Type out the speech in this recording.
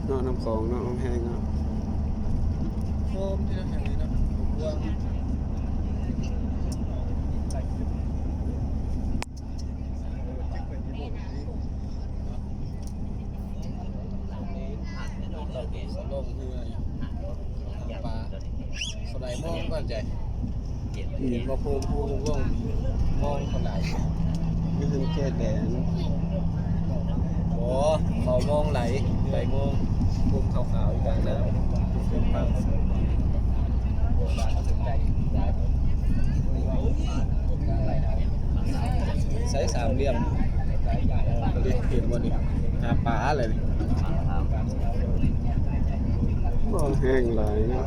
ເນາະ ນ້ຳຂອງເນາະ ແຮງເນາະ ໂຮມທີ່ເຮົາເຫັນນີ້ເນາະ ສະລົງເຮືອຫາປາ ເຂົາໄດ້ມອງກ່ອນໃຈ ອືມ ວ່າໂພມພູວົງມອງເຂົາໄດ້ ມີເຮືອນແຈກແດນ ບໍ່ ເຂົາມອງໄຫຼ ໄຫຼມອງ ໂພມຂາວໆ ຢູ່ກາງນ້ຳ ໃສສາມຫຼ່ຽມ ເຫັນບໍ່ນີ້ ຫາປາແຫຼະນີ້ ໂອ້ ແຮງຫຼາຍເນາະ.